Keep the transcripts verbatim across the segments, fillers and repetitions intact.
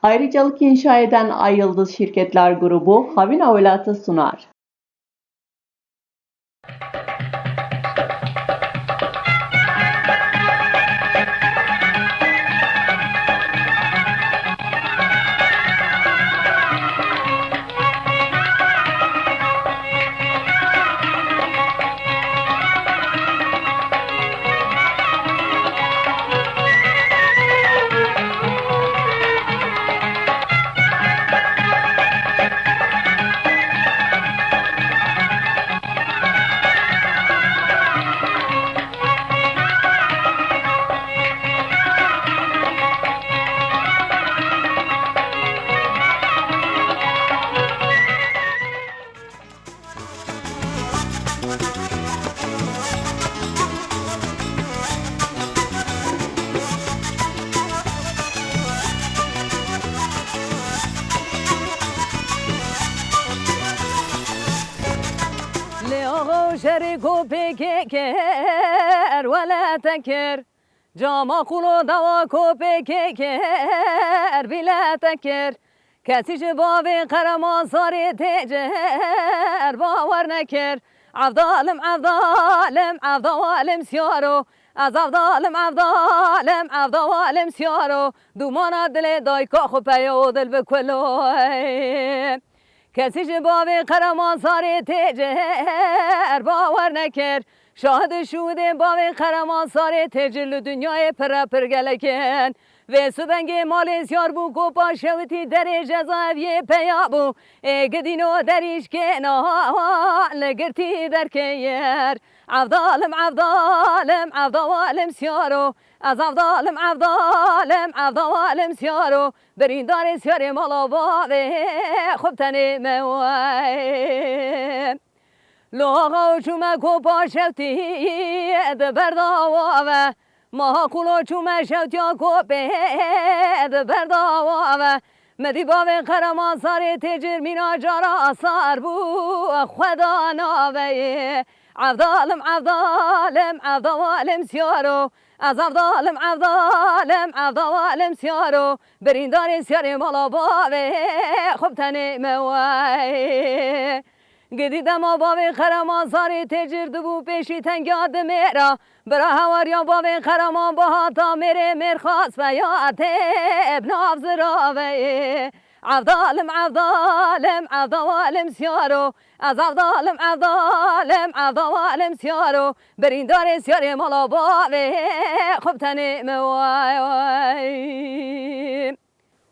Ayrıcalık inşa eden Ay Yıldız Şirketler Grubu Havina Welat'ı sunar. Lê axa û şerê ku pêkê ker, welete kir. Cama qulo dawa ku pêkê ker, bîlete kir. Kesî ji bavê Qereman Sarê têcer bawer nekir. Evdalim, evdalim, evdalim siyaro. Ez evdalim, evdalim, evdalim siyaro. Dumana dilê dayka xwe peyo dil bi kulo. Kesî ji bavê Qereman Sarê têcer bawer nekir. Şahid û şûdê bavê Qereman Sarê têcer li dinyayê pire pir gelek in. Vê sibengê malê siyar bû, kopa şewitî derê ceza ev yê peya bû. Ê gidîno derîşkê niha li girtî derkê yer. Evdalim, evdalim, evdalim siyaro. Ez evdalim, evdalim, evdalim siyaro. Birîndarê siyarê mala bavê xwe bi tenê me we. Lo axa û çûme kopa şewtî di berdawa ve. Maha qulo çûme şewtiya kopê di berdawa ve. Me dî bavê Qereman Sarê têcer mîna cara sar bû, xwe da naveyê. Evdalim, evdalim, evdalim siyaro. Ez evdalim, evdalim, evdalim siyaro. Birîndarê siyarê mala bavê xwe bi tenê me we. Gidî dema bavê Qereman Sarê têcer dibû pêşî tengiya dimêra. Bira hewariya bavê Qereman bihata mêrê mêrxas veya tê bi nav ziraveyê. Evdalim, evdalim, evdalim siyaro. Ez evdalim, evdalim, evdalim siyaro. Birîndarê siyarê mala bavê xwe bi tenê me we.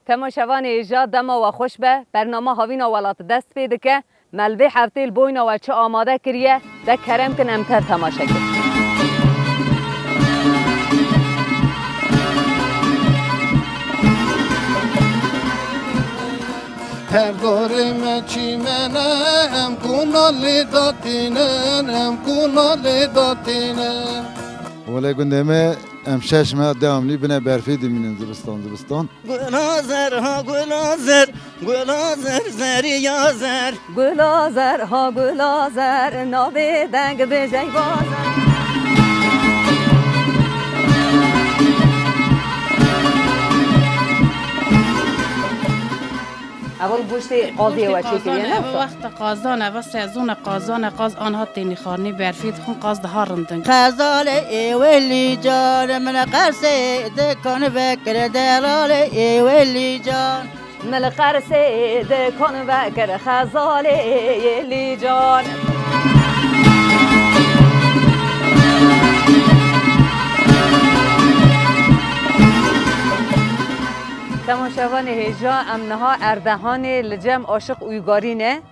Temaşevanê hêja, dema we xweş be. Bernama Havîna Welat dest pê dike. Me li vê heftê li boyna we çi amade kiriye, de kerem kin em tev temaşe kin. Her dorê me çîmene, em kunalê datînin, em kunalê datînin. Wele gundê me, em şeş meha devamlî bine berfê dimînin zibistan, zibistan. Gula zer ha gula zer, gula zer zeriya zer. Gula zer ha gula zer, navê deng bêjey bazer. Ev goştê qaziyê we çêkiriye, ne wisa? Ev wexta qazan, ev sezona qazan e, qaz anha tênî xarnî berfî dixwin, qaz daha rindin. Xezalê ê welî can, min qersê dikan vekir delalê ê welî can. Min li Qersê dikan vekir xezalê yê lîcan. Temaşevanê hêja, em niha Erdehanê li cem Aşiq Uygarî ne.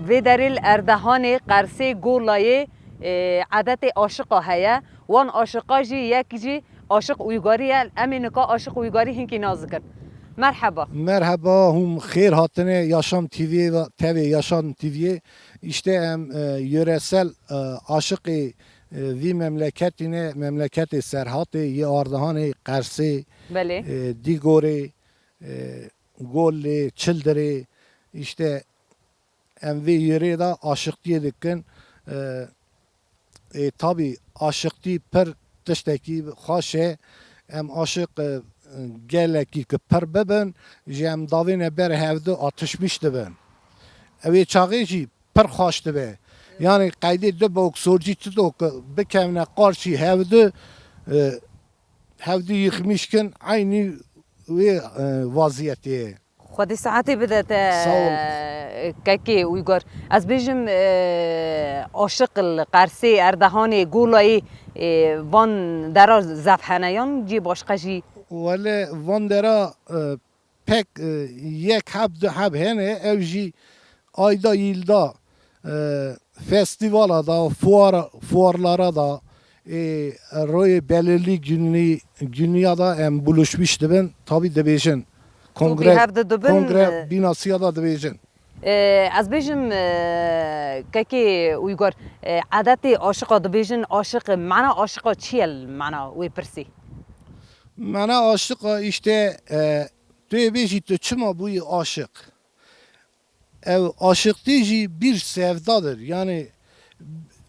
Vê derê li Erdehanê, Qersê, Golayê, e, edetê aşiqa heye. Wan aşiqa jî yek jî Aşiq Uygarî ye. Em ê nika Aşiq Uygarî hinkî nas dikin. Merheba. Merheba, hûn xêr hatine Yaşam T V'ye ve, tevê Yaşam T V'ye. Îşte em, e, yöresel, e, aşiqê, e, vî memleketî ne, memleketê Serhatê, yê Ardehanê, Qersê, Belê. e, Dîgorê, e, Golê, Çildirê, îşte em vê yêrê de aşiqtiyê dikin. E, e, tabî aşiqtî pir tiştekî xweş e. Em aşiq, e, gelekî ki pir bibin, ji em davêne ber hevdu atişmîş dibin. Ew ê çaxê jî pir xweş dibe. Yani qeydê du bok sorcî çito ki bikevne qarşî hevdu, e, hevdu yixmîş kin eynî wê, e, vaziyetê ye. Xwedî saetê bide te, Sağ ol. Kekê Uygar. Ez bêjim, e, Aşiq li Qersê, Erdehanê, Golayê, e, van dera zef hene yan cî başqa jî? Wele van dera, e, pek, e, yek heb, du heb hene, ew jî ayda yîlda, e, festîvala da, fuara, fuarlara da, e, royê belirlî günü, günüya da em buluşmuş dibin, tabî dibêjin. Kongre, hev didibin, kongre e, binasîya da dibêjin. E, ez bêjim, e, kekê Uygar, e, edetê aşiqa dibêjin, aşiq, mana aşiqa çi ye, mana wê pirsê? Mana aşiqa işte, e, tu yê bêjî tu çima bûyî aşiq? Ev aşiqtî jî bir sevdadır. Yani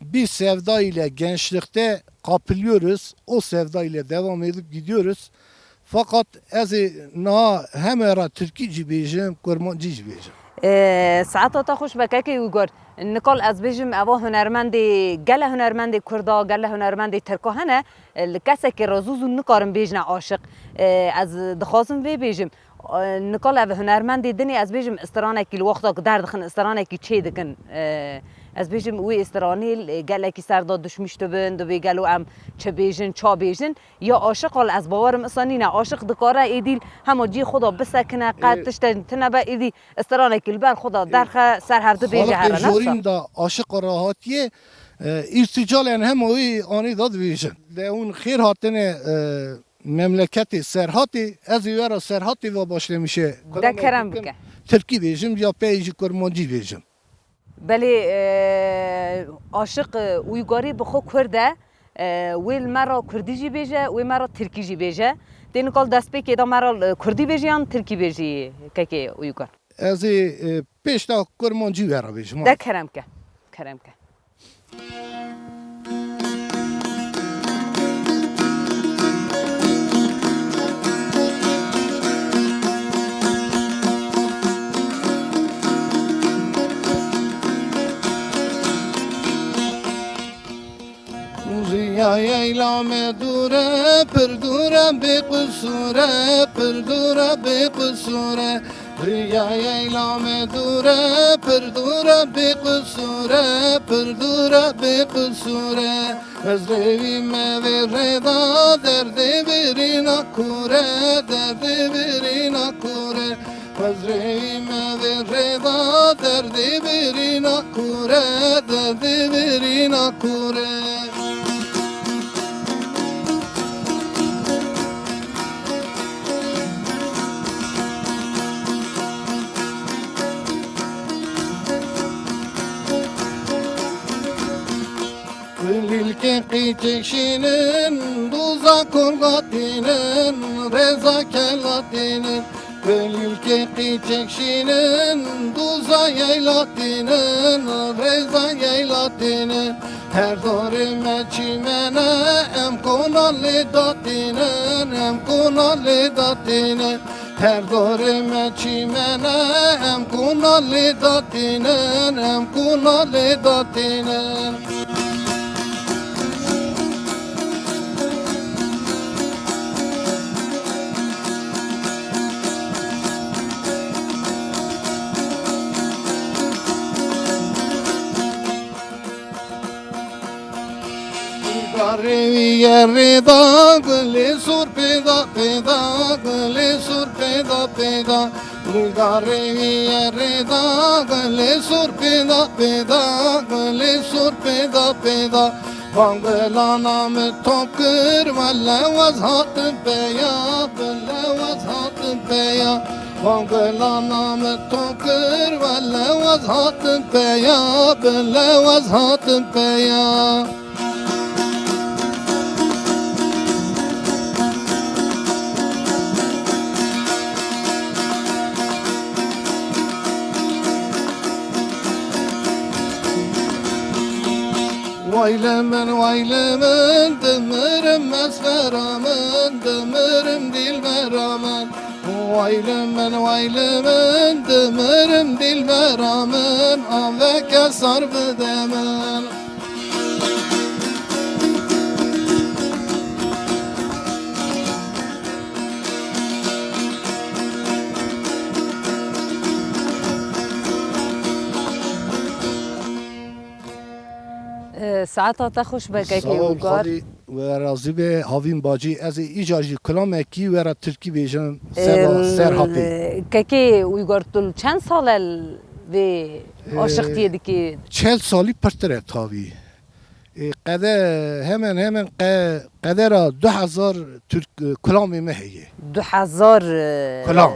bir sevda ile gençlikte kapılıyoruz. O sevda ile devam edip gidiyoruz. Fakat ez ê niha hem era tirkî jî bêjim, kurmancî jî bêjim. Ee, saeta te xweş be kekê Uygar. Nikal ez bêjim eva hunermendê, gele hunermendê Kurda, gele hunermendê Tirka hene. Ee, li kesekê re zû zû nikarin bêjine aşiq. Ee, ez dixwazim vê bêjim. Nikal ev hunermendê dinê, ez bêjim, stranekî li wexta ku derdixin, stranekî çê dikin. Ez bêjim, wê stranê gelekî ser de duşmîş dibin, dibê gelo em çi bêjin, ça bêjin. Ya aşiq al ez bawerim isa nîne. Aşiq dikare êdî hema cî xwe de bisekine, qet Ê- tişte tine be, êdî stranekî li ber xwe de derxe, ser hev dibêje Xalqê here, ne wisa? Jorîn de aşiq rahatiye, e, îrtîcalên hema wî anî de dibêjin. De hûn xêr hatine, e, memleketê Serhatê, ez ê wera Serhatê ve başlemişe. De kerem bike. Tirkî bêjim ya pey jî kurmancî bêjim. Belê, e, aşiq, e, Uygarî bi xwe Kurd e, e, wê li me re Kurdî jî bêje, wê me re Tirkî jî bêje. Tê nikal destpêkê de me re, e, Kurdî bêjî yan Tirkî bêjî kekê Uygar? Ez ê, e, pêşta kurmancî wera bêjim. De kerem ke. Kerem ke. Riya yeyla me dûr e, pir dûr e, bê qisûr e, pir dûr e, bê qisûr e. Riya yeyla me dûr e, pir dûr e, bê qisûr e, pir dûr e, bê qisûr e. Ez rêvî me vê rê da, derdê birîna kûr e, derdê birîna kûr e. Ez rêvî me vê rê da, derdê birîna kûr e, derdê birîna kûr e. Kulîlkên qîçek şînin, doza kurgatînin, rêza kelatînin. Kulîlkên qîçek şînin, doza yeylatînin, rêza yeylatînin. Her dorê me çîmene, em kona lê datînin, em kona lê datînin. Her dorê me çîmene, em kona lê datînin, em kona lê datînin. Garê wî ye rêda, gulê sor pêda pêda, gulê sor pêda pêda. Garê wî ye rêda, gulê sor pêda pêda, gulê sor pêda pêda. Van gulana min top kir, wele wez hatim peya, wele wez hatim peya. Van gulana min top kir, wele wez hatim peya, wele wez hatim peya. Vay li min, vay li min, dimirim ez vera min, dimirim dîlbera min. Vay li min, vay li min, dimirim dîlbera min, aveke sar bide min. Saeta te xweş be kekê Uygar. Sağ ol, Xwedê we razî be, Havîn Bacî. Ez ê îcar jî kulamekî we re tirkî bêjim, seba Serhatê. Kekê Uygar, tu çend sal e vê aşiqtiyê dikî? Çel salî pirtir e tabî. Ê, qede-, hemen hemen qe-, qedera du hezar Türk, e, kulamê me heye. Du hezar, e, Kulam.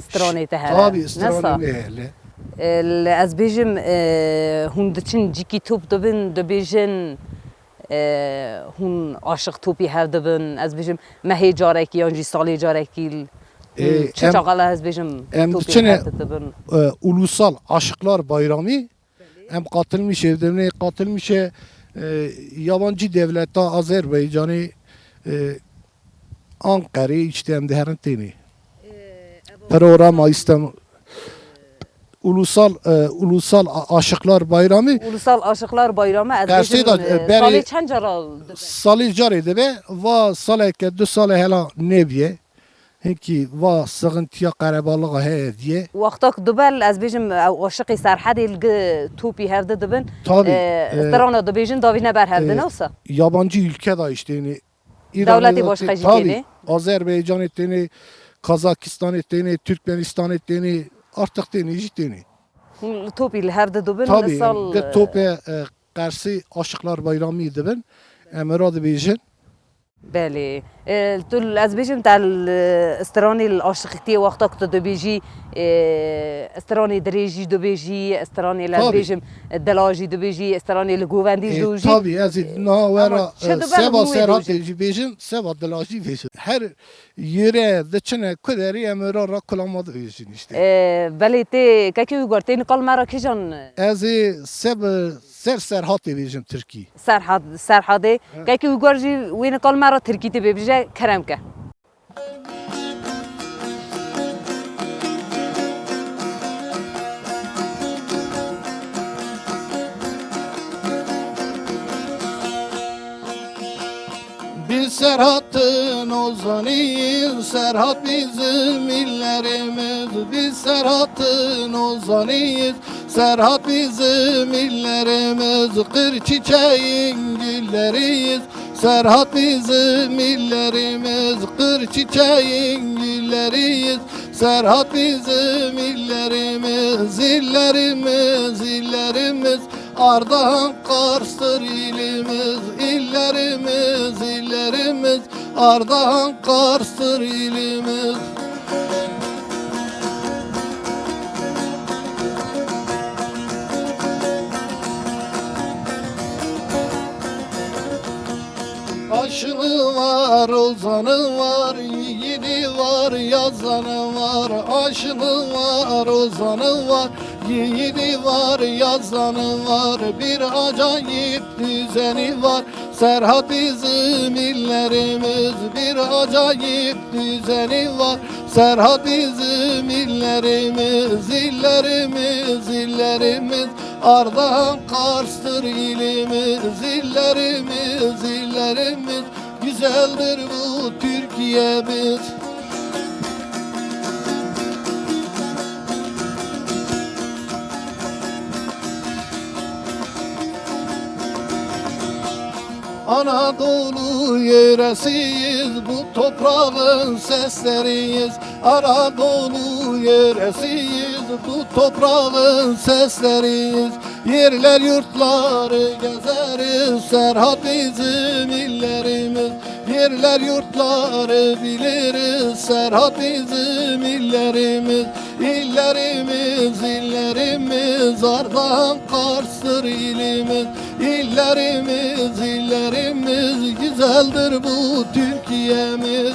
Stranê te hene. Tabî, stranê me hele. E, li ez bêjim, e, hûn diçin cîkî top dibin, dibêjin, e, hûn aşiq topî hev dibin, ez bêjim mehê carekî yan jî salê carekî, e, hûn çi çaqa li ez bêjim em topî diçine, hev dibin? E, Ulusal Aşıklar Bayramı. Em qatilmişê, demê qatilmişê, e, yabancî devleta Azerbaycanê, e, Ankarê, işte em diherin tênê. Programa İstanbul, Ulusal, e, Ulusal A-, Aşıklar Bayramı. Ulusal Aşıklar Bayramı, ez Qersê bêjim, da, e, e, berê salê çend cara dibe? Salê carê dibe, va saleke du sale hela nebiye. Hinkî va sixintiya qerebalixê heye diye. Wexta ku dibel, ez bêjim, ew aşiqê Serhedê li gi topî hevdi dibin. Tabii, e, e, strana dibêjin, davîne ber hevdi, e, ne wisa? Yabancı ülke de işte, yani, İran'da Dewletê da başqa te-, jî tabii, têne. Azerbaycanê têne, Kazakistanê têne, Türkmenistanê têne, artık têne, jî têne. Hûn li topî li hevdi dibin, tabii, sal, de tope, e, Qersê Aşıklar Bayramı dibin. Em ra dibêjin. Belê. E, tu, ez bêjim, te li stranê li aşiqîtiyê wexta ku tu dibêjî, e, stranê dirêj jî dibêjî, stranê li, ez Tabii. bêjim, dila jî dibêjî, stranê li govendî jî E, dibêjî. Tabii, ez ê niha we Ama ra, çi e, dibe li seba hûn wê Serhatê dibêjin? Jî bêjim, seba dila jî bêjim. Her yere diçine ku derê em ra ra kulama dibêjin işte. E, belê tê, kekê Uygar, tê niqal me ra kîjan? Ez ê seb-, ser Serhatê bêjim tirkî. Serhat, Serhadê. He. Kekî Uygar jî wê niqal me re tirkî tê bêbije, kerem ke. Biz Serhat'ın ozanıyız, Serhat bizim illerimiz. Biz Serhat'ın ozanıyız, Serhat bizim illerimiz, kır çiçeğin gülleriyiz. Serhat bizim illerimiz, kır çiçeğin gülleriyiz. Serhat bizim illerimiz, illerimiz, illerimiz. Ardahan Kars'tır ilimiz, illerimiz, illerimiz. Ardahan Kars'tır ilimiz. Aşığı var, ozanı var, yiğidi var, yazanı var. Aşığı var, ozanı var, yiğidi var, yazanı var. Bir acayip düzeni var. Serhat bizim illerimiz, bir acayip düzeni var. Serhat bizim illerimiz, illerimiz, illerimiz. Ardahan Kars'tır ilimiz, illerimiz, illerimiz. Güzeldir bu Türkiye'miz. Anadolu yöresiyiz, bu toprağın sesleriyiz. Anadolu yöresiyiz, bu toprağın sesleriyiz. Yerler yurtları gezeriz, Serhat bizim illerimiz. Yerler yurtları biliriz, Serhat bizim illerimiz. İllerimiz, illerimiz, Ardahan Kars'tır ilimiz. İllerimiz, illerimiz, güzeldir bu Türkiye'miz.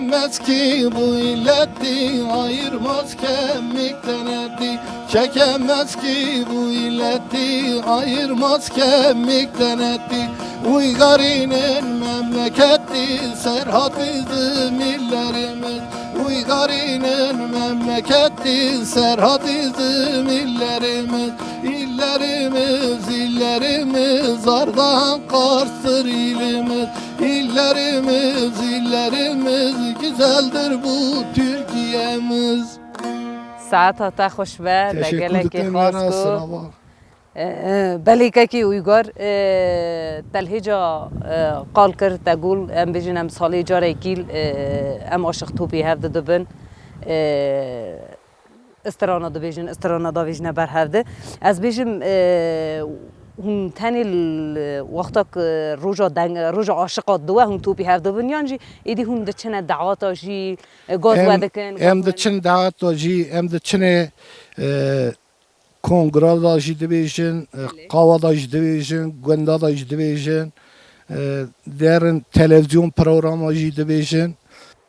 Çekemez ki bu illeti ayırmaz kemikten eti. Çekemez ki bu illeti ayırmaz kemikten eti. Uygarının memleketi Serhat bizim illerimiz. Uygarının memleketi Serhat bizim illerimiz. İllerimiz, illerimiz, Ardahan Kars'tır ilimiz. İllerimiz, illerimiz, güzeldir bu Türkiye'miz. Saeta te xweş be, te Teşekkür gelekî ederim, xas bana ku. Sırava. E, e, belê kekî Uygar, e, te li hêca, e, qal kir, te got, em bêjin em salê carekî, e, em aşiq topî hev didibin. E, Strana dibêjin, strana davêjine ber hev di. Ez bêjim, e, hûn tenê li wexta ku roja deng, roja aşiqa diwe hûn topî hev dibin, yan jî êdî hûn diçine daweta jî, e, gaz Em, wedikin, em gaz diçin daweta jî, em diçinê, e, kongra da jî dibêjin, e, Belê. Qawa da jî dibêjin, gunda da jî dibêjin, e, derin televizyon programa jî dibêjin.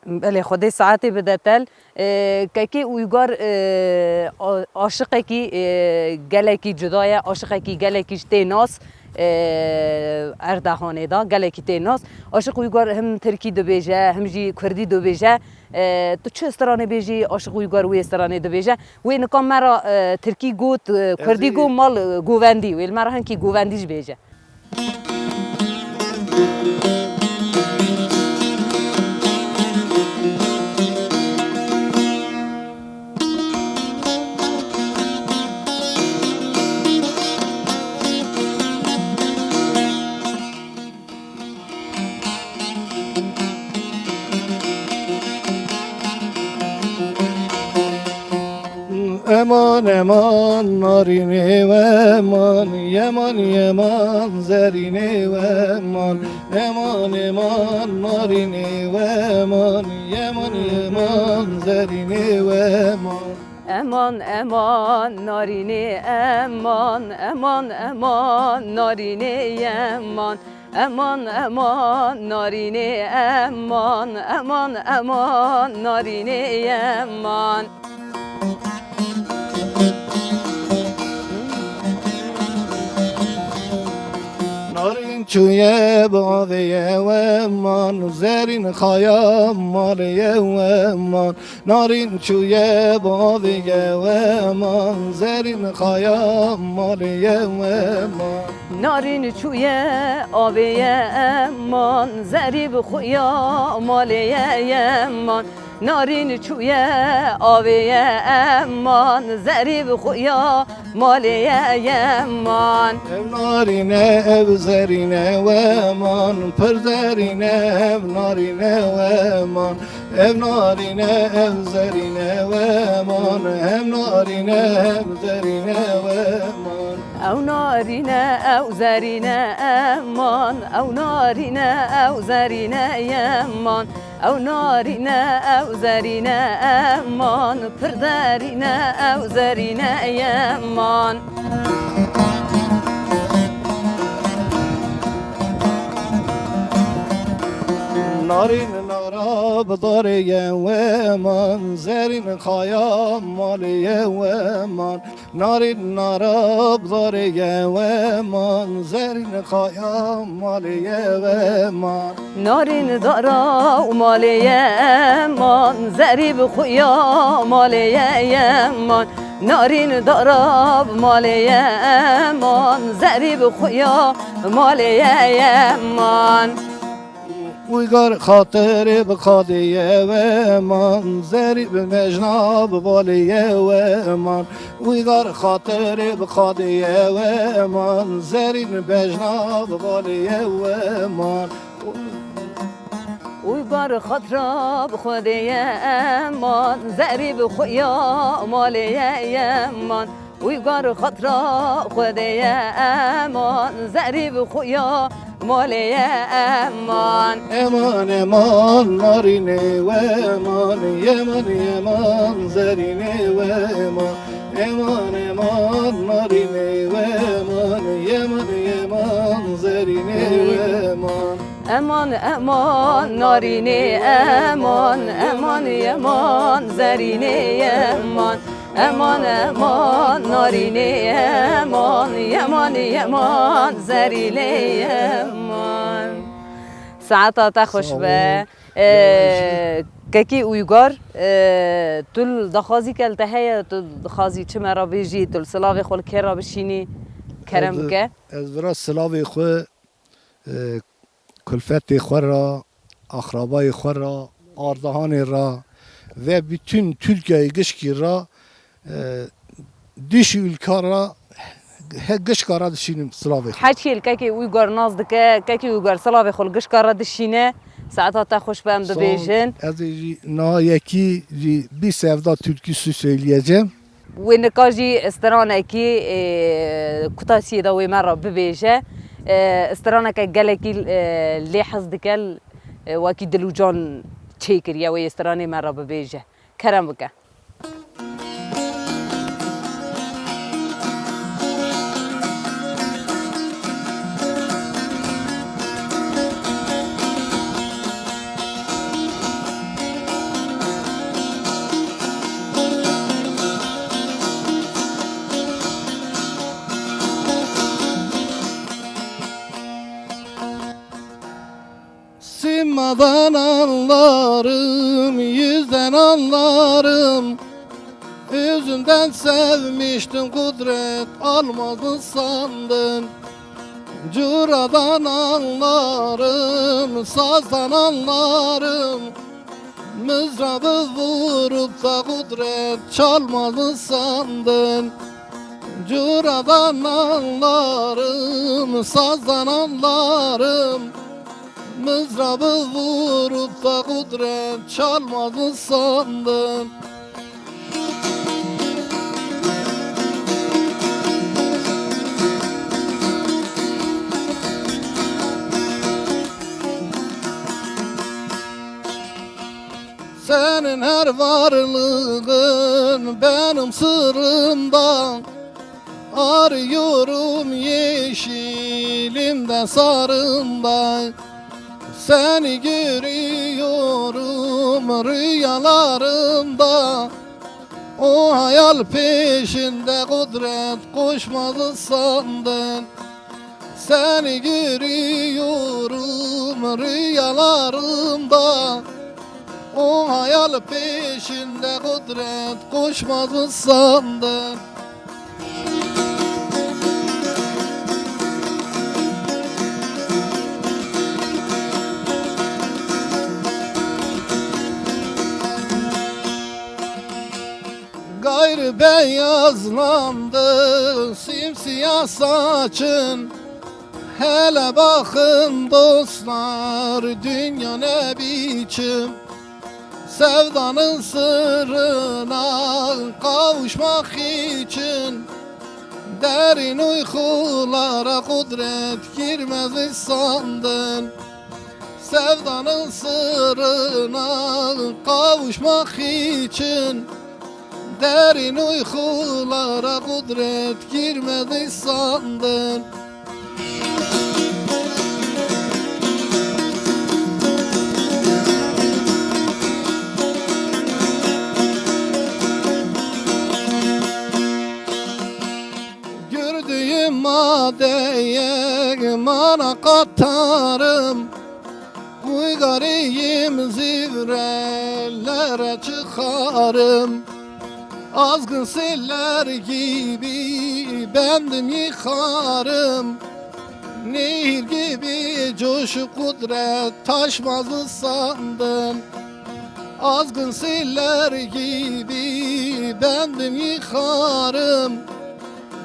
Belê, Xwedê saetê bide te. E, kekê Uygar, e, a-, aşiqekî, e, gelekî cuda ye, aşiqekî gelekî ji tê nas, e, Erdehanê de gelekî tê nas. Aşiq Uygar him tirkî dibêje, him jî kurdî dibêje. E, tu çi stranê bêjî, Aşiq Uygar wê stranê dibêje. Wê nika me re, e, tirkî got, e, kurdî got, mal, e, govendî. Wê li me re hinkî govendî jî bêje. Eman, eman, narînê we eman, yeman, yeman, zerînê we eman. Eman, eman, narînê we eman, yeman, yeman, zerînê we eman. Eman, eman, narînê eman, eman, eman, narînê yeman. Eman, eman, narînê eman, eman, eman, narînê yeman. Narîn çûye bavê ye weman, zerîn xaya malê ye weman. Narîn çûye bavê ye weman, zerîn xaya malê ye weman. Narîn çûye avê ye eman, zerî bi xuya malê ye yeman. Narîn çûye avê ye eman, zerî bi xuya malê ye yeman. Ev narîne, ev zerîne weman, pir zerîne ev narîne weman. Ev narîne, ev zerîne weman, ev narîne, ev zerîne weman. Ew narîne, ew zerîne eman, ew narîne, ew zerîne yeman. Ew narîne, ew zerîne eman, pir derîne, ew zerîne yeman. Narîn nara bi darê ye weman, zerîn xaya malê ye weman. Narîn nara bi darê ye weman, zerîn xaya malê ye weman. Narîn dara û malê ye eman, zerî bi xuya malê ye yeman. Narîn dara bi malê ye eman, zerî bi xuya malê ye yeman. Uygar xatirê bi qadê ye weman, zerî bi mejna bi balê ye weman. Uygar xatirê bi qadê ye weman, zerî bi mejna bi balê ye weman. Uygar xatira bi Xwedê ye eman, zerî bi xuya malê ye yeman. Uygar xatira Xwedê ye eman, zerî bi xuya malê ye eman. Eman, eman, narînê we eman, yeman, yeman, zerînê we eman. Eman, eman, narînê we eman, yeman, yeman, zerînê we eman. Eman, eman, narînê, eman, eman, eman, zerînê, eman. Eman, eman, narînê, eman, eman, eman, zerînê, eman. Saeta te xweş be. Sağ olun. Ee, Kekî Uygar, ee, tu li daxwazî ke li te heye, tu dixwazî çi me re bêjî, tu li silavê xwe li kê re bişînî, kerem bike. Ez vira silavê xwe, e, kulfetê xwe re, axrabayê xwe re, Ardahanê re ve bütün Türkiye'yê gişkî re, e, dişî ülka re, he, gişka re dişînim silavê xwe. Heçî li Kekê Uygar nas dike, Kekê Uygar silavê xwe li gişka re dişîne, saeta te xweş be em bibêjin. Sağ ol. Ez ê jî niha yekî jî bir sevda türküsü söyleyeceğim. Wê nika jî stranekî, ê, kutasiyê de wê me re bibêje. Ê, straneke gelekî, ê, lê hez dike, ê, wekî dil û can çêkiriye wê stranê me re bibêje. Kerem bike. Simadan anlarım, yüzden anlarım. Özünden sevmiştin, kudret almadı sandın. Curadan anlarım, sazdan anlarım. Mızrabı vurup da kudret çalmadı sandın. Curadan anlarım, sazdan anlarım. Mızrabı vurup da kudret çalmadı sandın. Senin her varlığın benim sırrımda. Arıyorum yeşilimde, sarımda. Seni görüyorum rüyalarımda. O hayal peşinde kudret koşmadı sandın. Seni görüyorum rüyalarımda. O hayal peşinde kudret koşmadı sandın. Gayrı beyazlandı simsiyah saçın. Hele bakın dostlar, dünya ne biçim? Sevdanın sırrına kavuşmak için derin uykulara kudret girmez mi sandın? Sevdanın sırrına kavuşmak için derin uykulara kudret girmedi sandın. Gördüğüm madeye mana katarım. Uygarıyım, zirvelere çıkarım. Azgın seller gibi bendim yıkarım. Nehir gibi coşup kudret taşmaz mı sandın? Azgın seller gibi bendim yıkarım.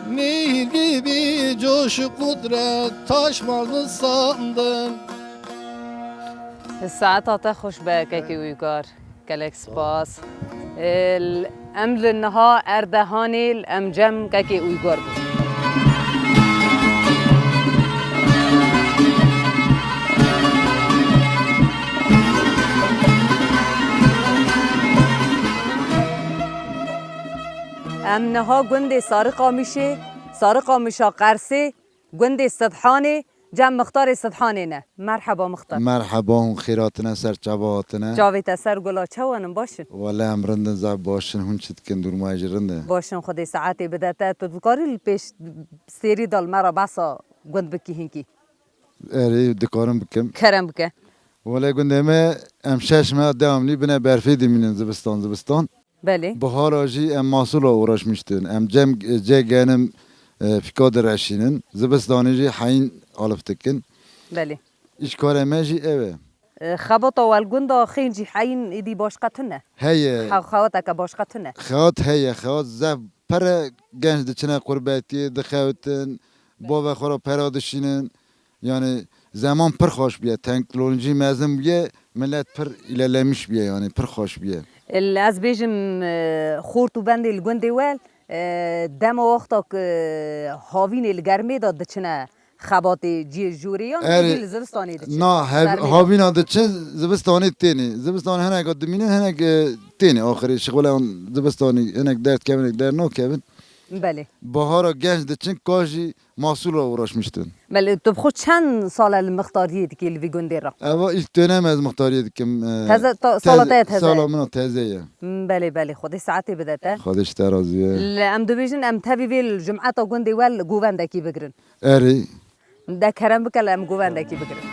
Nehir gibi coşup kudret taşmaz mı sandın? Saeta te xweş be, Kekê Uygar. Gelek spas. Em li niha Erdehanê li em cem Kekê Uygar bûn. Em niha gundê Sariqamîşê, Sariqamîşa Qersê, gundê Sibhanê, Cem Mixtarê Sidhanê ne. Merheba Mixtar. Merheba, hûn xêr hatine, ser çava hatine. Çavê te ser gula, çawan in, baş in? Wele em rind in, zaf baş in, hûn çi dikin, durmayê jî rind e? Baş in, Xwedê saetê bide te. Tu dikarî li pêş sêrî de li me re behsa gund bikî hinkî? Erê, dikarim bikim. Kerem bike. Wele gundê me, em şeş meha devamlî bine berfê dimînin zibistan, zibistan. Belê. Bihara jî em masûla uğraşmıştın. Em cem, cê genim, e, fika direşînin. Zibistanê jî heyîn alif dikin. Belê. Îşkarê me jî ev e. E, xebata welgunda xêncî heyîn êdî başqa tune? Heye. Xew-, xewateke başqa tune? Xewat heye, xewat zef pere genç diçine qurbetiyê, dixewitin, bavê xwe re pera dişînin. Yani zeman pir xweş bûye, teknolojî mezin bûye, millet pir ilerlemiş bûye, yani pir xweş bûye. Ez bêjim, e, xort û bendê li gundê we, e, dema wexta ku havînê li germê de diçine xebatê ciyê jorê yan Erê, êdî li zivistanê diçin? Na, hev-, Germê de. Havîna diçin, zivistanê tênê. Zivistanê hinek dimînin, hinek, e, tênê axirê. Şixuleyan zivistanê hinek derdkevin, hinek dernakevin. Belê. Bahara genç diçin, ka jî masûla uğraşmıştın. Belê, tu bi xwe çend sal e li mixtariyê dikî li vî gundê re? Eva ilk dönem ez mixtariyê dikim, e, Teze, ta-, sala te ye teze? Sala min a teze ye. Hmm, belê, belê, Xwedê saetê bide te. Xwedê ji te razî ye. Li, em dibêjin, em tevî vê li cumeta gundê we li govendekî bigirin. Erê. De kerem bike, li em govendekî bigirin.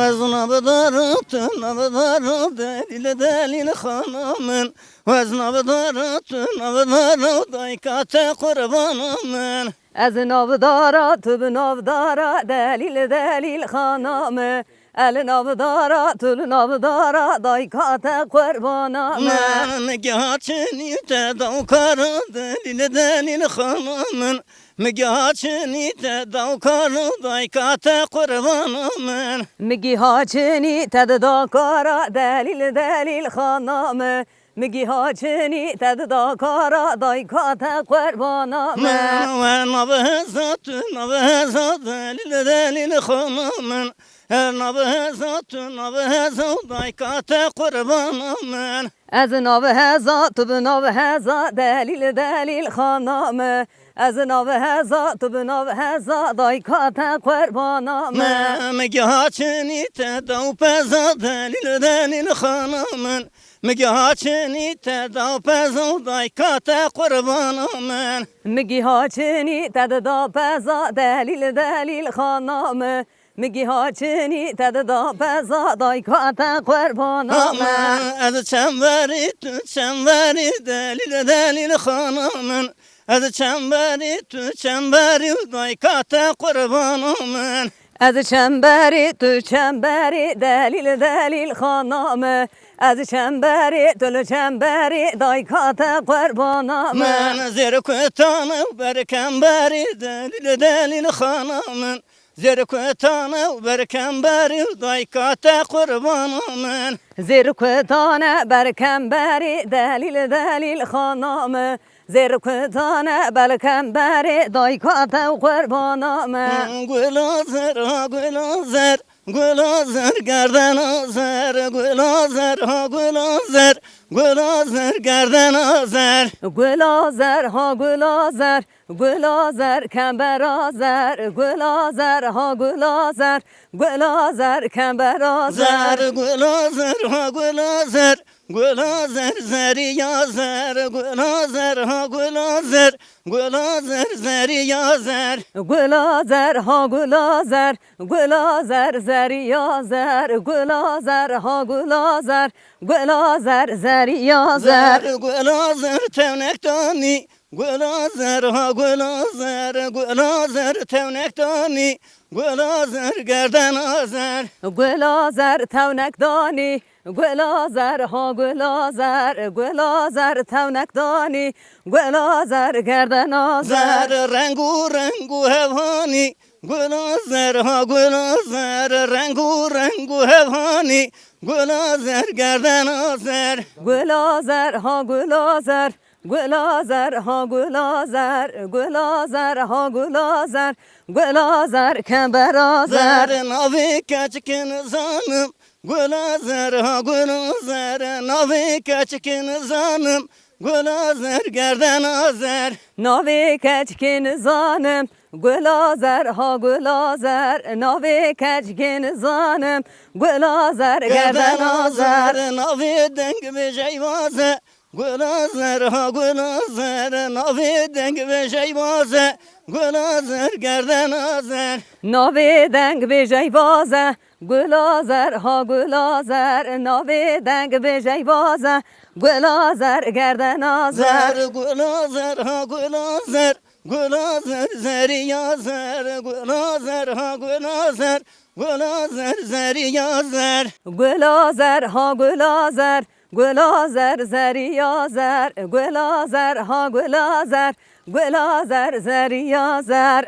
Ez navdara tu, navdara delîl, delîl xana min. Ez navdara tu, navdara dayka te qurbana min. Ez navdara tu, bi navdara delîl, delîl xana min. El navdara tu, li navdara dayka te qurbana min. Min giha çinî te dawkara delîl, delîl xana min. Min giha çinî te dawkara dayka te qurbana min. Min giha çinî te didakara delîl, delîl xana min. Min giha çinî te dida kara dayka te qurbana me. Min we navê heza tu, navê heza delîl, delîl xana min. Her navê heza tu, navê heza dayka te qurbana min. Ez navê heza tu, bi navê heza delîl, delîl xana me. Ez navê heza tu, bi navê heza dayka te qurbana me. Min giha çinî te daw peza delîl, delîl xana min. Min giha çinî te da peza dayka te qurbana min. Min giha çinî te dida peza delîl, delîl xana min. Min giha çinî te dida peza dayka te qurbana min. Ez çemberî tu çemberî delîl, delîl xana min. Ez çemberî tu çemberî û dayka te qurbana min. Ez çemberî tu çemberî delîl, delîl xana min. Ez çemberî tu li çemberî dayka te qurbana min. Min zêr kutane û berkemberî delîl, delîl xana min. Zêr kutane û berkemberî û dayka te qurbana min. Zêr kutane berkemberî delîl, delîl xana min. Zêr kutane berkemberî dayka te qurbana min. Gula zer ha gula zer. Gula zer gerdena zer. Gula zer ha gula zer. Gula zer gerdena zer. Gula zer ha gula zer. Gula zer kembera zer. Gula zer ha gula zer. Gula zer kembera zer. Zer gula zer ha gula zer. Gula zer zeriya zer, gula zer ha gula zer, gula zer zeriya zer. Gula zer ha gula zer, gula zer zeriya zer, gula zer ha gula zer, gula zer zeriya zer. Zer gula zer tevnek tanî, gula zer ha gula zer, gula zer tevnek tanî, gula zer gerdena zer. Gula zer tevnek danî, gula zer ha gula zer, gula zer tevnek danî, gula zer gerdena zer. Zer reng û reng û hevhanî, gula zer ha gula zer, reng û reng û hevhanî, gula zer gerdena zer. Gula zer ha gula zer, gula zer ha gula zer, gula zer ha gula zer, gula zer kembera zer. Zer navê keçikê nizanim, gula zer ha gula zer, navê keçikê nizanim, Gula zer, gerdena zer. Navê keçikê nizanim, gula zer, ha gula zer. Navê keçikê nizanim, gula zer, gerdena zer. Navê deng bêjey vaze, gula zer, ha gula zer. Navê deng bêjey vaze, gula zer, gerdena zer. Navê deng bêjey vaze, gula zer, ha gula zer, navê deng bêjey vaze, gula zer, gerdena zer. Zer, gula zer, ha gula zer, gula zer, zeriya zer, gula zer, ha gula zer, gula zer, zeriya zer. Gula zer, ha gula zer, gula zer, zeriya zer, gula zer, ha gula zer, gula zer, zeriya zer.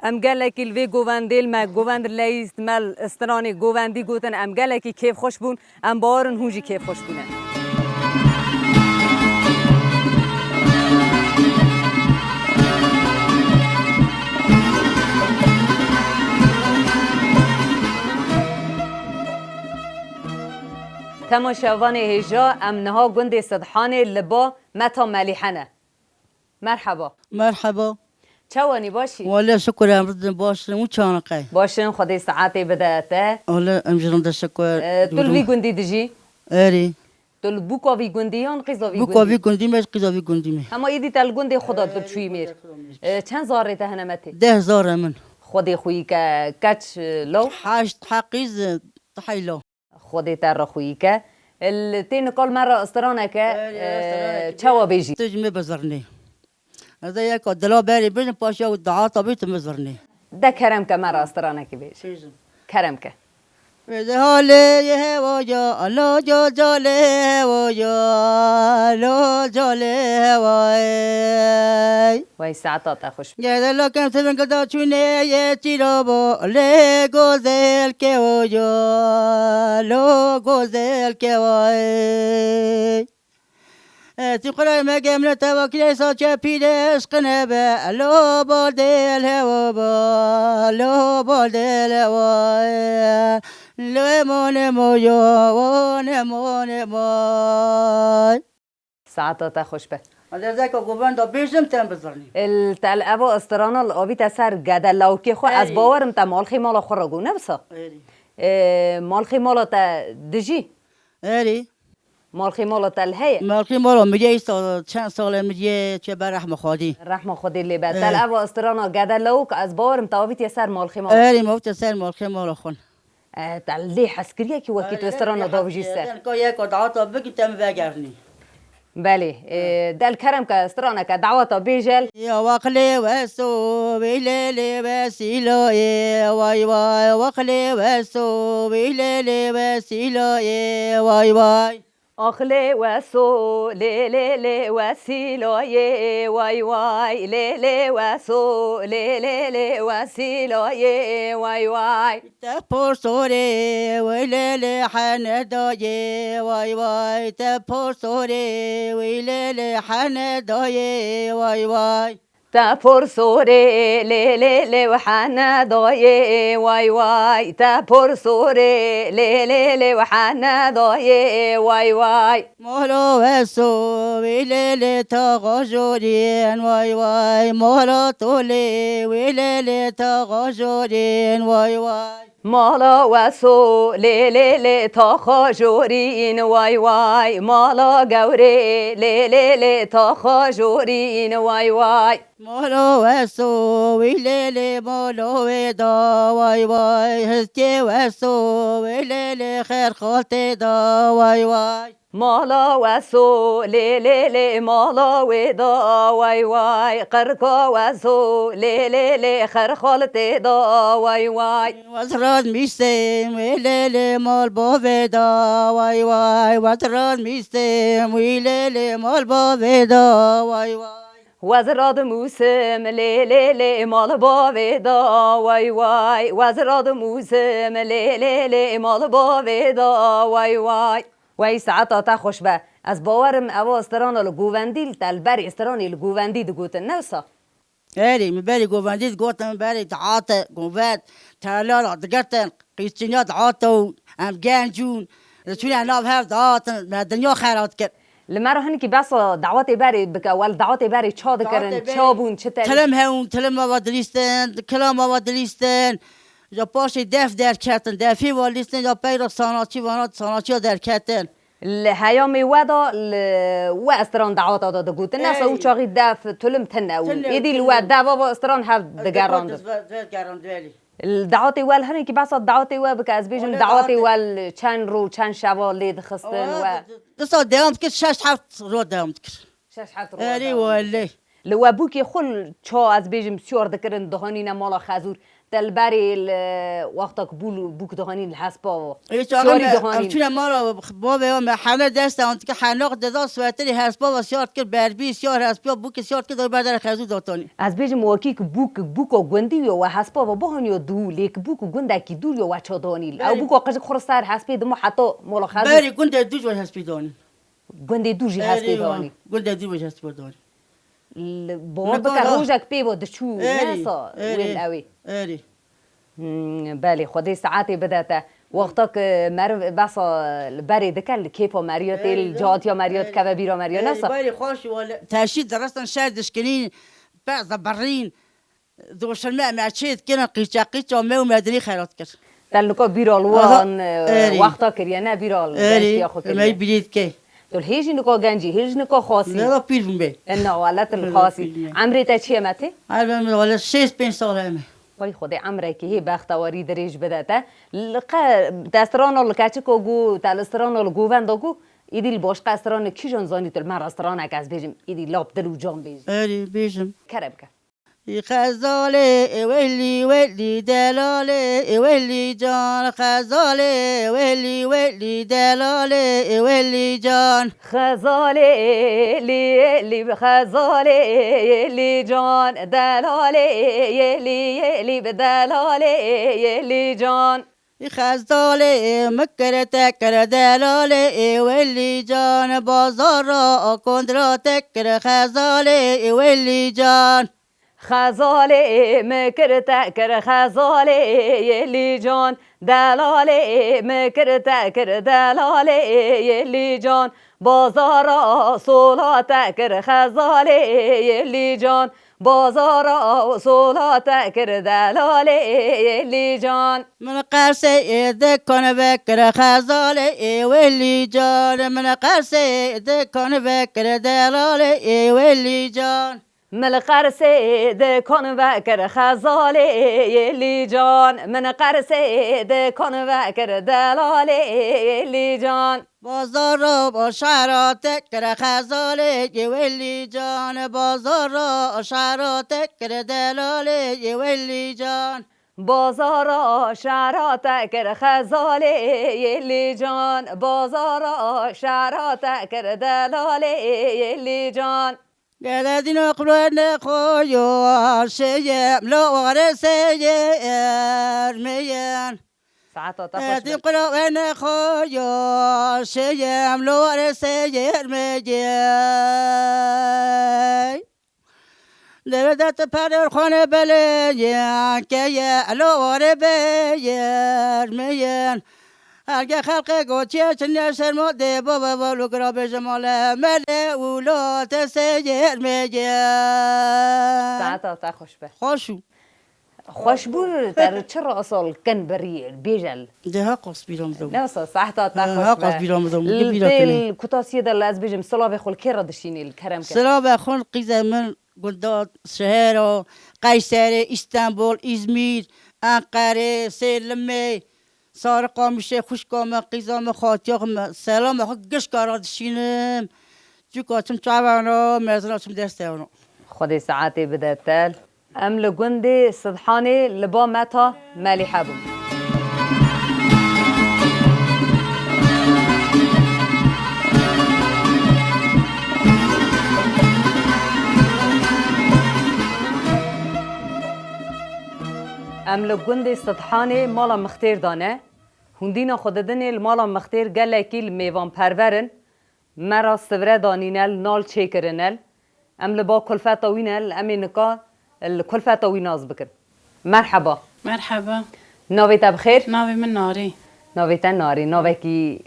Em gelekî li vê govendê li me govend leyîst me li stranê govendî gotin, em gelekî kêfxweş bûn, em bawer in hûn jî kêfxweş bûne. Temaşevanê hêja, em niha gundê Sidhanê li ba Meta Melîhe ne. Merheba. Merheba. Çawanî, başî? Wele şukur, em ridin baş in, û çaneqey? Baş in, Xwedê saetê bide te. Wele em jî rinde şukur. E, tu li vî gundî dijî? Erî. Tu li bûka vî gundî yan qîza vî gundî? Bûka vî gundî me, qîza vî gundî me. Hema îdî te li gundê xwe de tu çûyî mêr. E, çend zarê te hene Metê? Deh zarê min. Xwedê xwî ke, keç, e, law? Heşt, heqîz, e, tehey law. Xwedê te rexwî ke. Li tê nikal me re straneke, Erê, e, straneke. Çawa bêjî? Tu ji me bizirnê. Ez ê yeka dila berê bijim, paşê ew dahata bî tu bizirnê. De kerem ke me re stranekê bêj. Bêjim. Kerem ke. Vêde halê yê hewa ya, alo ya calê hewa ya, alo calê hewa ey. Wey saeta te xweş. Gede lakem sevin gilda çûnê yê çîra bo, lê gozel kewo yo, lo gozel kewa ey. E, ti xulay me gemle teva kirê saçe pîre eşqine be, lo bordel hewa ba, lo bordel hewa ey. Lo emone moyo, one mone moy. Saeta te xweş be. Ez ê zeka govenda bêjim, te em bizirnî. Li te li eva strana li avî te ser gede lawikê xwe, ez Erî. Bawerim te malxê mala xwe re got, ne wisa? Erî. Ê, malxê mala te dijî? Erî. Malxê mala te li heye? Malxê mala min ye, îsta çend sal e min ye, çe be rehma Xwedî. Rehma Xwedê lê be. Te Erî. Li eva strana gede lawik, ez bawerim te avîtiye ser malxê mala. Erî, me avîtiye ser malxê mala xwe. E, te lê hez kiriye ki wekî tu strana davijî ser. Ka yeka dahata bigî te min vegerînî. Belê, e, del kerem ke straneke dawata bêjel. Ya waqlê weso, wî lê lê wesîlayê, way way, waqlê weso, wî lê lê wesîlayê, way way. Axlê weso, lê lê lê wesîlayê, way way, lê lê weso, lê lê lê wesîlayê, way way. Te porsorê, wê lê lê hene dayê, way way, te porsorê, wê lê lê hene dayê, way way. Te porsorê, lê lê lê hene dayê, way way, te porsorê, lê lê lê hene dayê, way way. Mala weso, wî lê lê taxa jorîn, way way. Mala tolê, wî lê lê taxa jorîn, way way. Mala weso, lê lê lê taxa jorîn, way way. Mala gewrê, lê lê lê taxa jorîn, way way. Mala weso, wî lê lê mala wê da, way way. Hizkê weso, wî lê lê xerxal tê da, way way. Mala weso, lê lê lê mala wê da, way way. Qirka weso, lê lê lê xerxal tê da, way way. Wez razmîsêm, wî lê lê mal bavê da, way way. Wez razmîsêm, wî lê lê mal bavê da, way way. Wez radmûsim, lê lê lê mal bavê da, way way. Wez radmûsim, lê lê lê mal bavê da, way way. Wey saeta te xweş be. Ez bawerim eva strana li govendî li te li berê stranê li govendî digotin, ne wisa? Erê, min berê govendî digotin, min berê dihate govend, telala digirtin, qîzçiniya dihate û em genc bûn, diçûne nav hev dihatin, me dinya xera dikir. Li me re hinekî behsa dawetê berê bike, wel dawetê berê ça dikirin, Dawetê berê ça bûn, çi te- Tilim hewn, tilim ava dilîstin, kilam ava dilîstin. Ji paşê def derketin, defê va lîstin, ya peyra sanaçî vana, sanaçiya derketin. Li heyamê we de li we stran daweta de digotin. Nesa Ey. û çaxî def, tilim tine û Tine, êdî li tine. we deva va stran hev digerandin. Digerandin, belê. Dawetê we li hinekî behsa dawetê we bike, ez bêjim Wele dawetê dawetê. we li çend rû, çend şeva lê dixistin Wele we. di-, di-, disa dewam dikir, şeş heft rû dewam dikir. Şeş heft rû Erê dewam wele. dikir. Li we bûkê xwe li ça ez bêjim siyar dikirin, dihanîne mala xezûr. Te li berê li wexta ku bû, bûk dihanîn li hespa ve. Ê çaxê Siyarî me, em dihanîn. çûne mala bavê me, hene dest ewan dikir, hene deda sweterê hespa ve siyar dikir, berbî siyar hespa, bûkê siyar dikir, dawî berdere xezûr datanî. Ez bêjim wekî ku bûk, bûka gundî yo we hespa ve bihaniyo dû, lê ku bûk gundekî dûr yo we ça danî. Ew Berê. bûka qijik xwe ser hespê dimo heta mola xezûr. Berê gundê dû ji we hespê danî. Gundê dû jî Erê hespê wa, danî. gundê dû jî hespê danî. Li, bawer Nika bike da- rojek pê ve diçû, Erê, nesa, erê, wê li ewê. erê. Hmm, belê, Xwedê saetê bide te. Wexta ku meriv behsa li berê dike, li kêfa meriya tê, Erê, li da. cihatiya meriya Erê. dikeve bîra meriya, Erê, nesa. Berê xweş wele. Teşî diristin şer dişkinîn, pez dibirîn. Doşirme me çê dikirin, qîça qîça me û me dilî xerat kir. Te nika bîra li Aha, wan, e, erê. wexta kiriye, ne bîra li Erê, gençtiya xwe me kiriye. bîrî dike. Tu li hê jî nika genc î, hê jî nika xasî. Ne da pîr bûm bê. E, na, wele tu li Ne da xasî. pîr bûm bê. Emrê te çi ye Metê? Her ben wele şêst pênc sal heme. Vay Xwedê emrekî hê bextewarî dirêj bide te. Li qe te strana li keçika ku, te li strana li govenda ku, îdî li başqa strana kîjan zanî tu li me re stranek ez bêjim, îdî lap dil û can bêjî. Erê, bêjim. Kerem ke. Xezalê welî welî delalê welî can, xezalê welî welî delalê welî can. Xezalê lî lî xezalê lî can, delalê lî lî bi delalê lî can. Xezalê min kir te kir delalê welî can, bazara kondra te kir xezalê welî can. Xezalê me kir te kir xezalê lîcan, delalê me kir te kir delalê lîcan, bazara sola te kir xezalê lîcan, bazara sola te kir delalê lîcan. Min qersê ê dikan vekir xezalê ê welî can, min qersê ê dikan vekir delalê ê welî can. Min li qersê dikan vekir xezalê yê lîcan. Min qersê dikan vekir delalê yê lîcan. Bazara ba şehra te kir xezalê yê welî can. Bazara şehra te kir delalê yê welî can. Bazara şehra te kir xezalê yê lîcan. Bazara şehra te kir delalê yê lîcan. Gele dîna qulwene xo yo, şeyem lo ware seyê ermeyen. Saeta te xweş Edî be. Qulwene xo yo, şeyem lo ware seyê ermeyen. Dere de te perê xone belê ye, keye lo ware be ermeyen. Herge xelqê gotiye çinye şermo dê baba valu gira bêje male mele û lo te seyêr meyê. Saeta te xweş be. Xweş û. Xweş bû, te çi rasol kin birî bêjel. De ha qas bîra min de bû. Ne wisa, saeta te Ha, xweş ha be. qas bîra min de bû. Li Bîra te têne. Li kutasiyê de li ez bêjim, silavê xwe li kê re dişînî, li kerem ke. Silavê xwe li qîzê min, Gunda, şehera, Qeyserê, Îstanbul, Îzmîr, Enqerê, Sêlimê, Sarı Qamişê, xwişka me, qîza me, xatiya xwe me, selama xwe gişka re dişînim. Çûka çim çavana, mezina çim destevana. Xwedê saetê bide te. Em li gundê Sidhanê li ba Meta Melîhe bûn. Em li gundê Sidhanê mala Mixtêr de ne. Hûn dîna xwe didinê li mala Mixtêr gelekî li mêvanperver in. Me re sivre danîne, li nal çêkirine. Em li ba kulfeta wî ne, em ê nika li kulfeta wî nas bikin. Merheba. Merheba. Navê te bi xêr? Navê min Narî. Navê te Narî. Navekî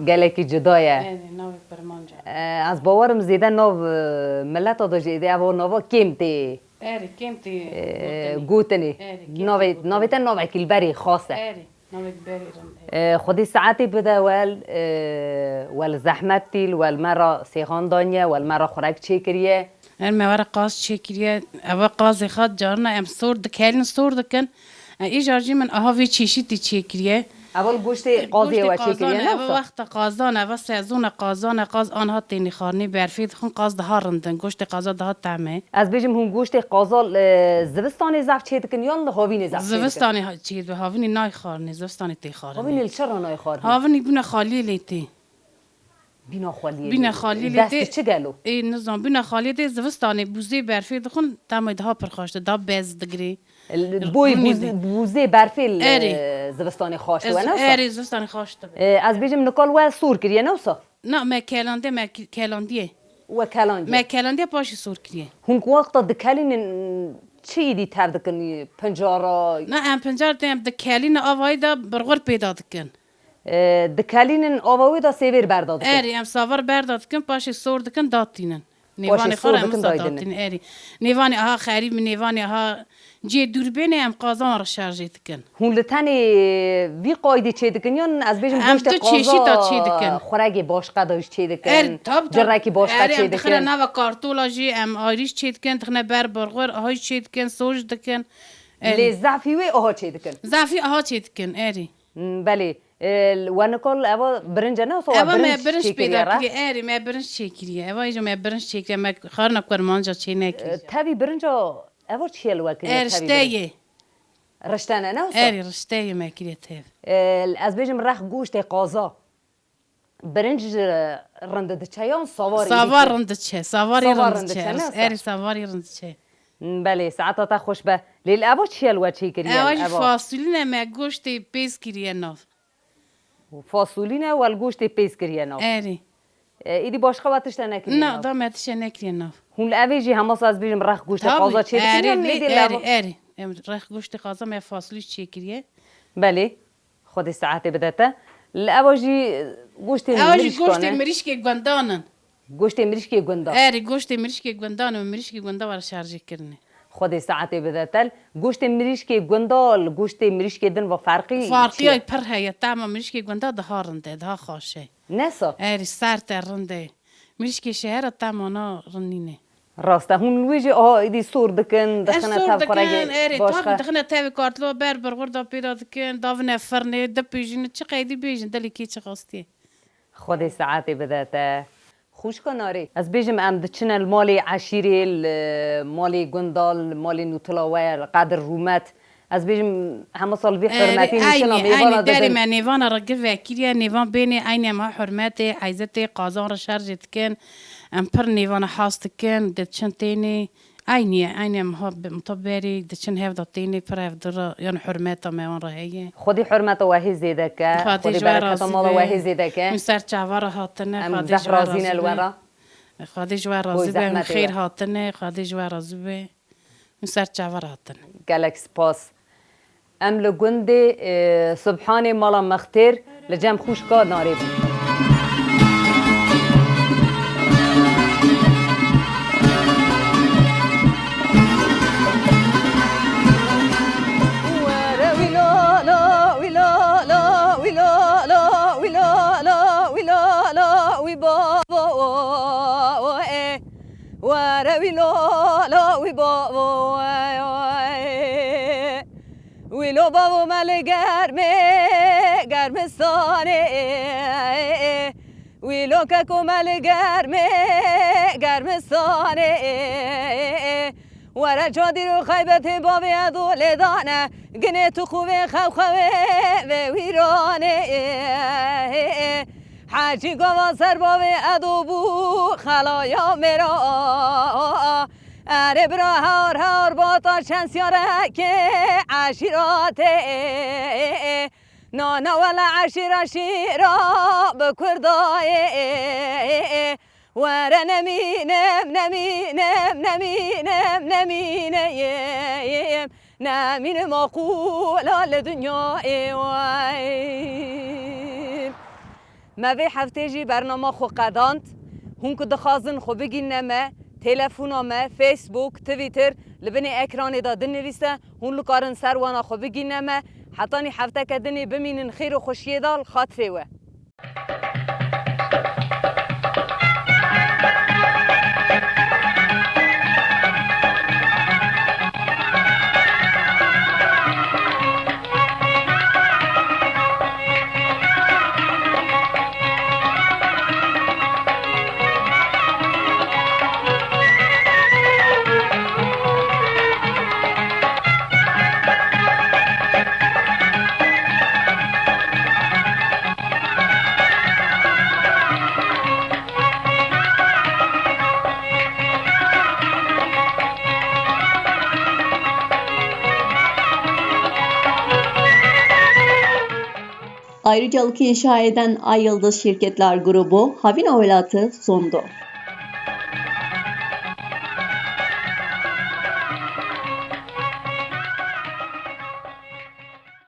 Gelekî cuda ye. Erê, navê Pirmanca. E, ez bawerim zêde nav, e, mileta de jî êdî ev nava kêm tê, Erê, kêm tê e, gotinê. Gotinê. Erê, kêm tê Navê, gotinê. Navê te navekî li berî xas e. Erê, navê li berî rind e. E, Xwedî saetê bide wel, e, wel zehmet tîl, wel me ra sêxan daniye, wel me ra xurek çêkiriye. Her me were qaz çêkiriye. Eva qazê xwe carina em sor dikelin, sor dikin. E, îcar jî min aha vê çeşîtî çêkiriye. Eva li goştê qazê we çêkiriye, ne wisa? Eva wexta qazan, eva sezona qazan e, qaz anha tênê xwarinê berfê dixwin, qaz daha rindin. Goştê qaza daha tem e. Ez bêjim hûn goştê qaza li zivistanê zaf çêdikin yan li havînê zaf çêdikin? Zivistanê ha-, çêdibe, havînê nayê xwarinê, zivistanê tê xwarinê. Havînê li çi re nayê xwarinê? Havînê bûne xaliyê lê tê. Bîna xweliyê Bîna dê. Xaliyê lê Dest dê. Çi gelo? Ê, nizam, bîna xaliyê dê zivistanê bûzê berfê dixwin, temê daha pir xweş dibe, daha bez digirê. Boy Rûnê bûz-, dê. Bûzê berfê li Erê. Zivistanê xweş dibe, ne wisa? Erê, zivistanê xweş dibe. E, ez bêjim nika li we sor kiriye, ne wisa? Na, me kelandiye, me ki-, kelandiye. We kelandiye. Me kelandiye paşê sor kiriye. Hûn ku wexta dikelînin çi îdî tev dikin? Pincara? Na, em pincar tê, em dikelînin avayî de birxur pêda dikin. E, dikelînin ava wê de sêvêr berda dikin. Erê, em savar berda dikin, paşê sor dikin, datînin. Paşê Nêvanê xwe sor re em dikin, wisa daydinin. Datînin, erê. Nêvanê aha xerîb, nêvanê aha cihê dûr bêne, em qazan re şerjê dikin. Hûn li tenê vî qaydê çê dikin, yan ez bêjim Em goştê tu qaza, çeşîta çê dikin. Xuregê başqa da jî çê dikin, Er, tab, tab. Cirekî başqa Erê, çê em dixine dikin. Nava kartola jî, em ayrî jî çê dikin, dixine ber birxur, aha jî çê dikin, sor jî dikin. Erê. Lê zafî wê aha çê dikin. Zafî aha çê dikin, erê. Hmm, belê. E, we nikol eva birinc e, ne wisa we Eva me birinc birinc çêkiriye pêda re? Kiriye, erê, me birinc çêkiriye. Eva îjo me birinc çêkiriye, me xarina kurmanca çê E, nekiriye. Tevî birinca eva çi ye li we kiriye, Er, tevî rişte birinc? Ye. Rişte ne, ne wisa? Erê, rişte ye me kiriye tev. E, ez bêjim rex goştê qaza. Birinc, e, rind diçe yan sawarî Savar rind diçe, savarî Savar rind rind diçe, diçe, ne wisa? Erê, savarî rind diçe. Hmm, belê, saeta te xweş be. Lê li eva çi ye li we çêkiriye? Ewa jî Eva. Fasulî ne, me goştê pêz kiriye nav. Fasulî ne, wel goştê pêz kiriye nav. Erê. E, îdî başqa we tişte nekiriye Na, nav. Da me tişte nekiriye nav. Hûn li evê jî hema sa ez bêjim rex goştê Tabii, qaza çê dikin erê, yan lê, îdî li erê, eva? Erê. Em rex goştê qaza me fasulî çê kiriye. Belê. Xwedê saetê bide te. Li eva jî goştê Ewa jî mirîşkan goştê e. Mirîşkê gundan in. Goştê mirîşkê gunda. Erê, goştê mirîşkê gundan û mirîşkê gunda were şerjê kirine. Xwedê saetê bide te. Goştê mirîşkê gunda li goştê mirîşkê din ve ferqî Farqî çi ye? Pir heye. Tema mirîşkê gunda daha rind e, daha xweş e. Nesa? Erê, sert e, rind e. Mirîşkê şehera tema na rind nîne. Rast e. Hûn wê jî aha êdî sor dikin, Ez dixine sor tev dikin, xweregê erê, başqa. Tabii dixine tevê kartlo ber birxur da pêda dikin, davine firnê, dipêjînin, çi qeydî bêjin, dilê kê çi xwestiye. Xwedê saetê bide te. Xwişka Narê, ez bêjim em diçine li malê eşîrê, li malê gunda, li malê nûtila we, li Qedir Rûmet. Ez bêjim hema sal vî Erê, hurmetî nîşana eynî, mêvana eynî derê didin. Me nêvana re gir vekiriye, nêvan bênê, eynî em ha hurmetê, eyzetê, qazan re şerjê dikin. Em pir nêvana has dikin, diçin tênê. Eynî ye, eynî em ha bi, mita berê diçin hev de tênê, pir hev dira, yan hurmeta me wan re heye. Xwedî hurmeta we hê zêde ke, Xwedê Xwedê ji we bereketa razî mala be. We hê zêde ke. Hûn ser çava re hatine, Em Xwedê zehf ji we razî ne razî li we be. Re. Xwedê ji we Boy razî be, hûn zehmetê xêr we. Hatine, Xwedê ji we razî be. Hûn ser çava re hatine. Gelek spas. Em li gundê, e, Subhanê mala Mextêr li cem xwişka Narê bûn. Were wî lo lo, wî lo lo, wî lo lo, wî lo lo, wî lo lo, wî babo, e. Were wî lo lo, wî babo, e, e. Wî lo bavo me li germê germistanê, wî lo keko me li germê germistanê. Were cadîr û xeybetê bavê edo lêdane, ginê tu xûvê xewxewê vê wîranê. Hecî gava ser bavê edo bû xelaya mêra. Erê bira har har bata çend siyareke eşîratê. Nana wele eşîr eşîra bi kurdayê. Were nemînim, nemînim, nemînim, nemîneyim. Nemînim aqula li dinyayê. Me vê heftê jî bernama xwe qedand. Hûn ku dixwazin xwe bigîne me, telefona me, Facebook, Twitter, li binê ekranê de dinivîse, hûn likarin ser wana xwe bigîne me. Hetanî hefteke dinê bimînin xêr û xweşiyê de li xatirê we. Ayrıcalık inşa eden Ay Yıldız Şirketler Grubu, Havina Welatı sundu.